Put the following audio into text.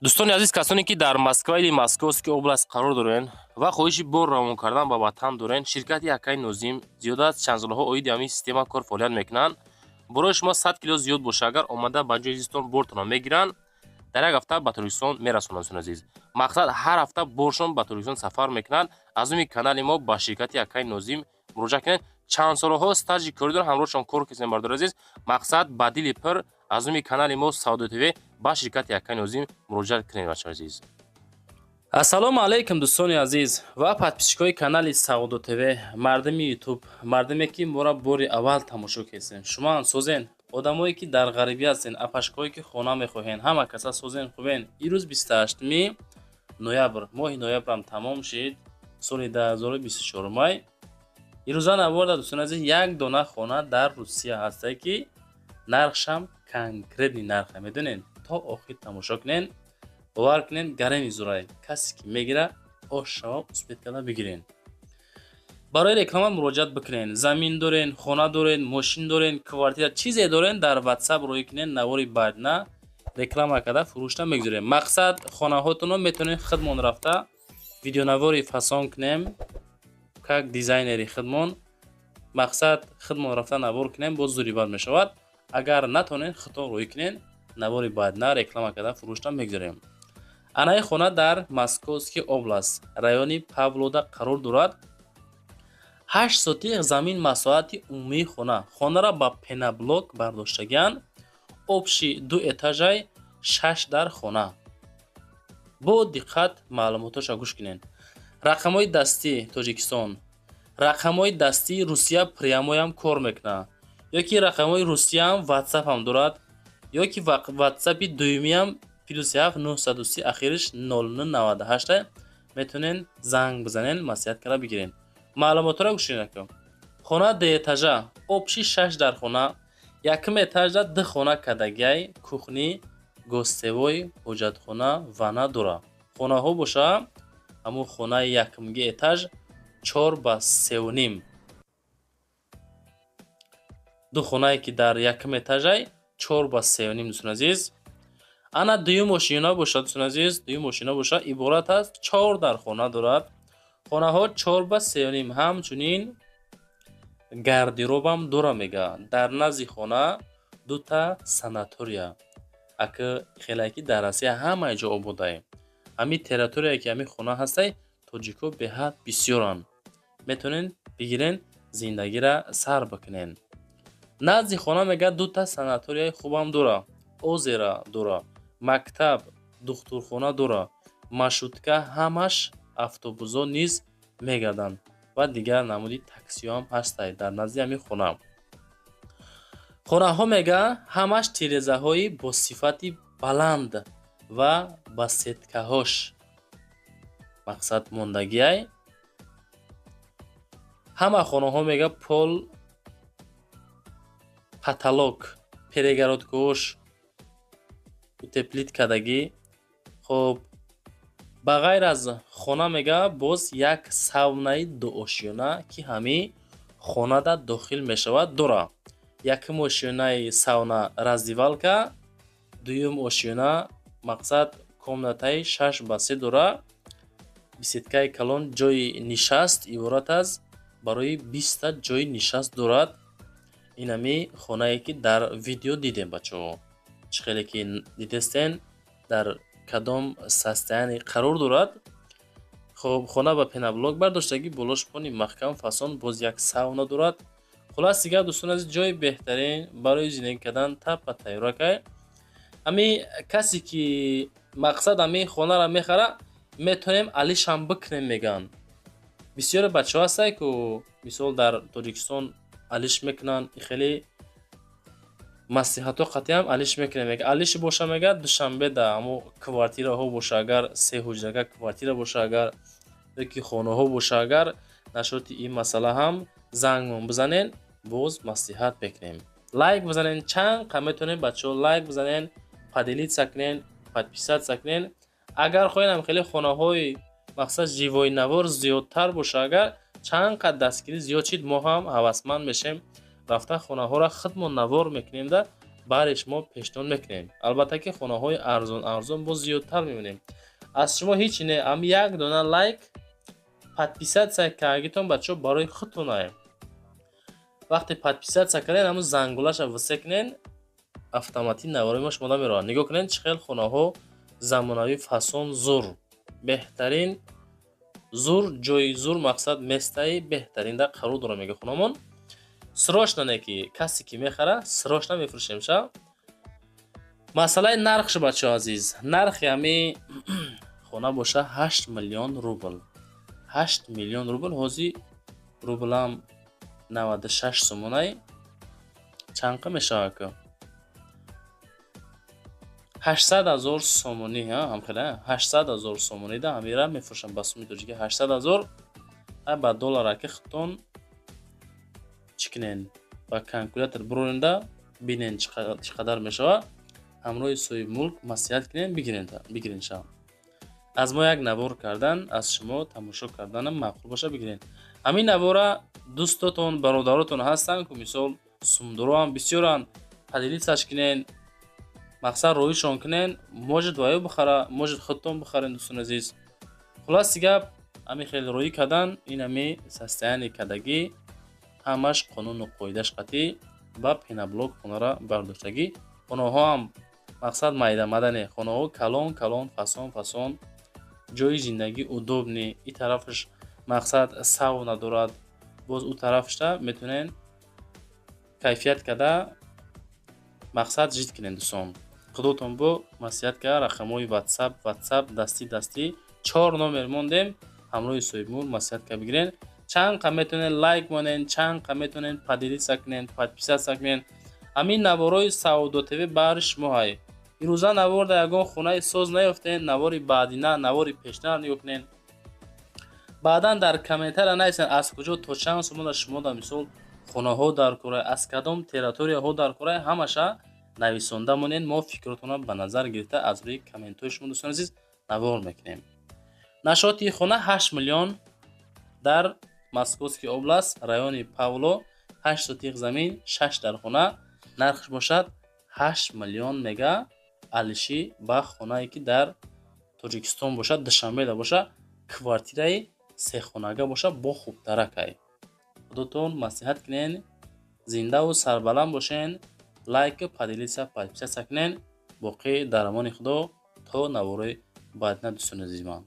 Дӯстони азиз, касоне ки дар Москва или Московский область қарор дорен ва хоҳиши бор равон кардан ба ватан дорен, ширкати акаи Нозим зиёда аз чанд солҳо оиди ҳамин система кор фаъолият мекунанд. Борои шумо 100 кило зиёд боша, агар омада ба ҷои зистон бортонро мегиранд, дар як ҳафта ба Тоҷикистон мерасонанд. Дӯстони азиз, мақсад, ҳар ҳафта боршон ба Тоҷикистон сафар мекунанд. Аз номи канали мо ба ширкати акаи Нозим муроҷиат кунед. Чанд солҳо стажи корӣ доранд, ҳамроҳшон кор кардем. Бардори азиз, мақсад, ба дили пир аз номи канали мо Савдо ТВ ба ширкати акаи Нозим муроҷиат кунед, бачаҳои азиз. Ассалому алайкум, дӯстони азиз ва подписчикои канали Савдо ТВ, мардуми Ютуб, мардуме ки моро бори аввал тамошо кардем. Шумоам созен, одамое ки дар ғарибӣ ҳастен, апашкое ки хона мехоҳен, ҳама каса созен, хубен. Ирӯз 28-ми ноябр, моҳи ноябрам тамом шид, соли 2024 май. Ирӯза наворда, дӯстони азиз, як дона хона дар Русия ҳастае, ки нархшам конкретный нарха, медонед. То охир тамошо кунен, бовар кунен, гареми зурай. Касе ки мегира, ош шава, успеть карда бигирен. Барои реклама муроҷиат бикунен. Замин дорен, хона дорен, мошин дорен, квартира, чизе дорен, дар Ватсап роӣ кунен, навори баъдна реклама карда фурӯшта мегузорем. Мақсад, хонаҳотонро метавонем худмон рафта видеонавори фасон кунем, как дизайнери худмон. Мақсад, худмон рафта навор кунем, боз зури бад мешавад. Агар натонен, худтон роӣ кунен, навори баъдна реклама карда фурӯшта мегузорем. Анаи хона дар Московский область, райони Павлода қарор дорад. 8 сотих замин масоҳати умумии хона. Хонаро ба пеноблок бардоштагианд. Общий ду этажай, шаш дар хона. Бо диққат маълумотоша гӯш кунед. Рақамҳои дастии Тоҷикистон, рақамҳои дастии Русия прямой ам кор мекунад, ё ки рақамҳои Русияам Ватсапам дорад, ё ки Ватсапи дуюмиам +7 930, ахириш 0998. Метавонен занг бизанен, маслиҳат карда бигирен. Маълумотҳоро гӯш кунед. Хона дуэтажа, общий шаш дар хона. Якум этажда ду хона кардагиай, кухня, гостевой, ҳоҷатхона, ванна дора. Хонаҳо боша, ҳамун хонаи якумги этаж 4 ба 3,5. Ду хонае ки дар якум этажай, 4 ба 3,5, дӯстони азиз. Ана дуюм ошиёна бошад, дӯстони азиз, дуюм ошиёна бошад, иборат аз чор дар хона дорад. Хонаҳо 4 ба 3,5, ҳамчунин гардеробам дора. Мега, дар назди хона дута санатория. Ака, хеле ки дар Россия ҳамаи ҷо ободае. Ҳамин территорияе ки ҳамин хона ҳастай, тоҷикҳо беҳад бисёранд. Метавонед бигирен, зиндагира сар бикунен. Назди хона, мега, дута санаторияи хубам дора, озеро дора, мактаб, духтурхона дора, маршрутка, ҳамаш автобусҳо низ мегарданд ва дигар намуди таксиҳоам ҳастай дар назди ҳамин хона. Хонаҳо, мега, ҳамаш тирезаҳои бо сифати баланд ва ба сеткаҳош мақсад мондагиай. Ҳама хонаҳо, мега, пол, потолок, перегородкаҳош утеплить кардагӣ. Хоб, ба ғайр аз хона, мега, боз як саунаи дуошёна, ки ҳамин хонада дохил мешавад, дора. Якум ошёнаи сауна раздевалка, дуюм ошёна, мақсад, комнатаи 6 ба 3 дора, беседкаи калон, ҷои нишаст иборат аз барои 20-та ҷои нишаст дорад. Инами хонае ки дар видео дидем, бачаҳо, чӣ хеле ки дидестен, дар кадом состояние қарор дорад. Хоб, хона ба пеноблок бардоштагӣ, болош пони маҳкам фасон, боз як сауна дорад. Хулас дигар, дӯстон азиз, ҷои беҳтарин барои зиндагӣ кардан тапа тайёракай. Ҳами касе ки, мақсад, ҳами хонаро мехара, метавонем алишам бикунем, мегӯянд. Бисёре бачаҳо ҳастанд, ку мисол дар Тоҷикистон алиш мекунанд, хеле маслиҳатҳо қатъиам алиш мекунем. Мега, алиш боша, мега, Душанбе да ҳамо квартираҳо боша, агар се ҳуҷрага квартира боша, агар ёки хонаҳо боша, агар нашоти ин масъала ҳам зангмон бизанен, боз маслиҳат мекунем. Лайк бизанен, чанд қа метавонем, бачаҳо, лайк бизанен, поделиться кунен, подписаться кунен. Агар хоҳем, хеле хонаҳои, мақсад, живой навор зиёдтар боша, агар чанд қад дастгирӣ зиёд шид, мо ҳам ҳавасманд мешем, рафта хонаҳоро худмон навор мекунем да. Баҳри шумо пешниҳод мекунем. Албатта, ки хонаҳои арзон арзон боз зиёдтар мебинем. Аз шумо ҳеч не, ам як дона лайк, подписаться кардагитон, бачаҳо, барои худтонае. Вақте подписаться карден, ҳамун зангулаша васе кунен, автоматик наворои мо шумода меравад. Нигоҳ кунед, чӣ хел хонаҳо замонавӣ, фасон, зур, беҳтарин, зур, ҷои зур, мақсад, местаи беҳтаринда қарор дорам, мега хонамон. Срочно не, ки касе ки мехара, срочно мефурӯшем ша. Масъалаи нархш, бачаҳо азиз, нархи ҳами хона боша 8 миллион рубл. 8 миллион рубл. Ҳозир рублам 96 сомонай, чанқа мешавад ка? 800 ҳазор сомонӣ, ҳамхела, 800 ҳазор сомонида ҳамира мефурӯшам ба суми тоҷикӣ 800 ҳазор. Ба доллар аки худтон чӣ кунен, ба калькулятор буроренда бинен, чӣ қадар мешавад. Ҳамроҳи соҳибмулк маслиҳат кунен, бигирен ша. Аз мо як навор кардан, аз шумо тамошо карданам маъқул боша, бигирен. Ҳамин навора дӯстотон, бародаротон ҳастанд ку, мисол, сумдуроам бисёранд, поделиться ш кунен, мақсад, роҳишон кунен. Может, ваё бихара, может, худтон бихарен, дӯстони азиз. Хулоси гап, ҳамин хел роҳӣ кардан, ин ҳами состояние кардагӣ, ҳамаш қонуну қоидаш қатъӣ ба пеноблок хонара бардоштагӣ. Хонаҳоам, мақсад, майда майда не, хонаҳо калон калон, фасон фасон, ҷои зиндагӣ удобный. И тарафаш, мақсад, сауна дорад, боз ӯ тарафашта метавонен кайфият карда, мақсад, жить кунен. Дӯстон, худотон бо маслиҳат карда, рақамҳои ватсап дастӣ дастӣ чор номер мондем, ҳамроҳи соҳибмулк маслиҳат карда бигирен. Чанд қа метавонед лайк монен, чанд қа метавонед поделиться кунен, подписаться кунен. Ҳамин наворои Савдо ТВ баҳри шумо ҳай. Ирӯза навор дар ягон хонаи соз наёфтен, навори баъдина, навори пешнара нигоҳ кунен. Баъдан дар комментария нависен, аз куҷо то чанд сомона шумо дар, мисол, хонаҳо дар кора, аз кадом территорияҳо дар кора, ҳамаша нависонда монед. Мо фикротонро ба назар гирифта, аз рӯи комментҳои шумо, дӯстони азиз, навор мекунем. Нашоти хона 8 миллион, дар Московский область, райони Павлово, 8 сотих замин, 6 дар хона, нархш бошад 8 миллион, мега. Алиши ба хонае ки дар Тоҷикистон бошад, Душанбеда бошад, квартираи сехонага бошад, бо хубтаракай. Худотон маслиҳат кунен, зиндаву сарбаланд бошен. Лайк, поделиться, подписаться кунен. Боқӣ дар амони Худо, то наворои баъдина, дӯстони азизи ман.